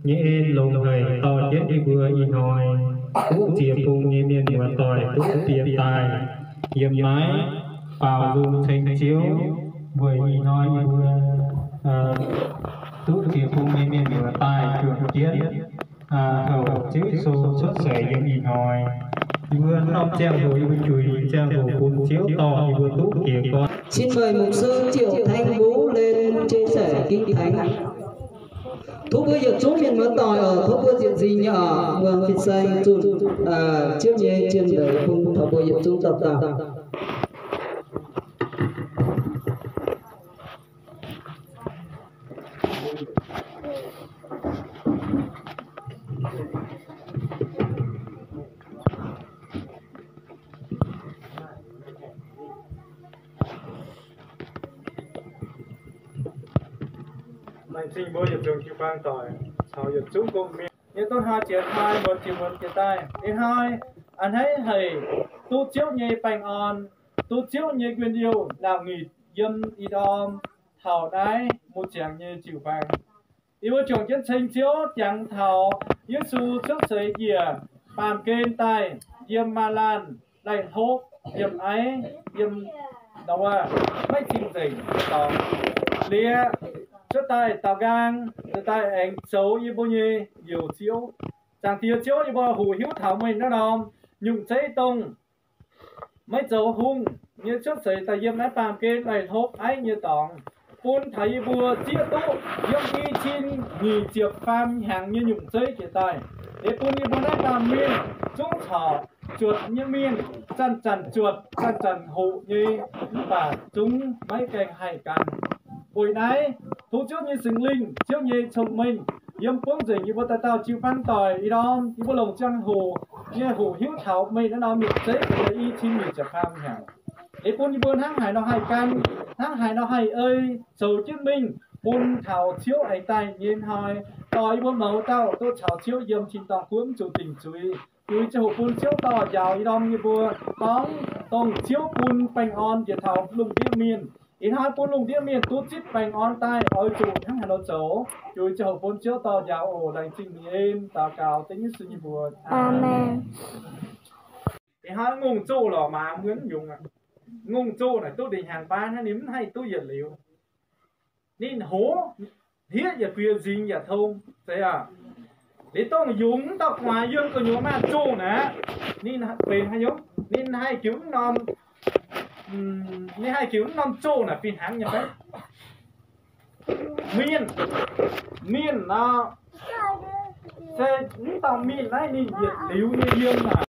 nyei en longx haic, dorh jienv yie mbuo ih hnoi duqv ziex bung nyei mienh muoz-doic duqv bieqc daaih yiem naaiv faaux nzung ceng Ziouv. Weic ih hnoi yie mbuo duqv ziex bung nyei mienh muoz daaih juangc jienv houc Ziouv Yesu cuotv seix yiem ih hnoi. Yie mbuo norm ziangh hoc yie mbuo juix ziangh hoc bun Ziouv dorh yie mbuo duqv jiez gorn. Xin mời mục sư Triệu Thanh Vũ lên chia sẻ Kinh Thánh. Tov mbuo yietc zungv mienh muoz-doic oc, tov mbuo ziepc nzingh nyei oc, muangx fin-saeng zunh Ziouv nyei jien leiz bun taux mbuo yietc zungv dauh dauh. Laengz zingh mbuo yietc zungv jiu-baang doic caux yietc zungv gong-mienh. Yie duqv hnoi jiex hnoi, muonz jiex muonz jiex daaih. Ih hnoi a'hneiv haic duqv Ziouv nyei baengh orn, duqv Ziouv nyei njien-youh nauc nginc yiem ih ndorm taux naaiv muoz-ziangx nyei jiu-baang. Yie mbuo juangc jienv ceng Ziouv jangx taux Yesu cuotv seix njiec baamh gen daaih yiem maaz laanh laih hlopv, yiem aiv, yiem ndau wuov maiv cing-nzengc dorngx. Liuz cuotv daaih daaux nqaang, daaih aengx zoux yie mbuo nyei Njoux Ziouv. Zaangc Diex Ziouv, yie mbuo hoqc hiuv taux meih naaiv norm nyungc zeiv dongh maiv zoux hungh nyei cuotv seix daaih yiem naaiv baamh gen laih hlopv aiv nyei dorngx, bun taux yie mbuo zieqv duqv yiem i cin nyic ziepc faam hnyangx nyei nyungc zeiv jiex daaih. Liuz bun yie mbuo naaiv baamh mienh zungv corc zuotc nyei mienh, zanc-zanc zuotc, zanc-zanc hoqc nyei, mv baac zungv maiv gaengh haih gan. Weic naaiv, tov Ziouv nyei Singx Lingh, Ziouv nyei cong-mengh yiem buangv nzengc yie mbuo dauh dauh jiu-baang doic. Ih ndorm yie mbuo longc ziangh hoc nyei hoqc hiuv taux meih naaiv norm nyungc zeiv i cin nyic ziepc faam hnyangx. Liuz bun yie mbuo hnangv haaix nor haih gan, hnangv haaix nor haih ei, zoux jienv mingh bun taux Ziouv aengx daaih nyei hnoi, dorh yie mbuo mouz dauh duqv caux Ziouv yiem tin-dorngh gunv zuqc dingc zuiz. Yie ziouc hoqc bun Ziouv dorh njaaux ih ndorm yie mbuo gorngv dongh Ziouv bun baengh orn njiec taux lungh ndiev mienh. Ih hnoi bun lungh ndiev mienh duqv zipv baengh orn daaih oix zuqc hnangv haaix nor zoux. Yie ziouc hoqc bun Ziouv dorh njaaux oc. Laengz zingh en daux gaux dengv Yesu nyei mbuox. Aamen. Ih hnoi ngongh zoh lorqc, maaz mbuo mv nyungc aqv. Ngongh zoh naaic duqv ndeic hnyangx baav hnangv, ninh mv haih duqv yietc liuz. Ninh hoz hlieqv yietc buoz nzingx yietc tong, zeiz aqv. Liuz dongh yungz mv dauh gu'nguaaz yiem gu'nyuoz maaih zoh naaic, ninh benx haaix nyungc, ninh haih jiux mv norm, ninh haih jiux mv norm zoh naaic fih hnangv nyei fai? Mienh, mienh nor, se mv dauh mienh naaiv ninh yietc liuz nyei yiem aqv.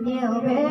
Nyei mbe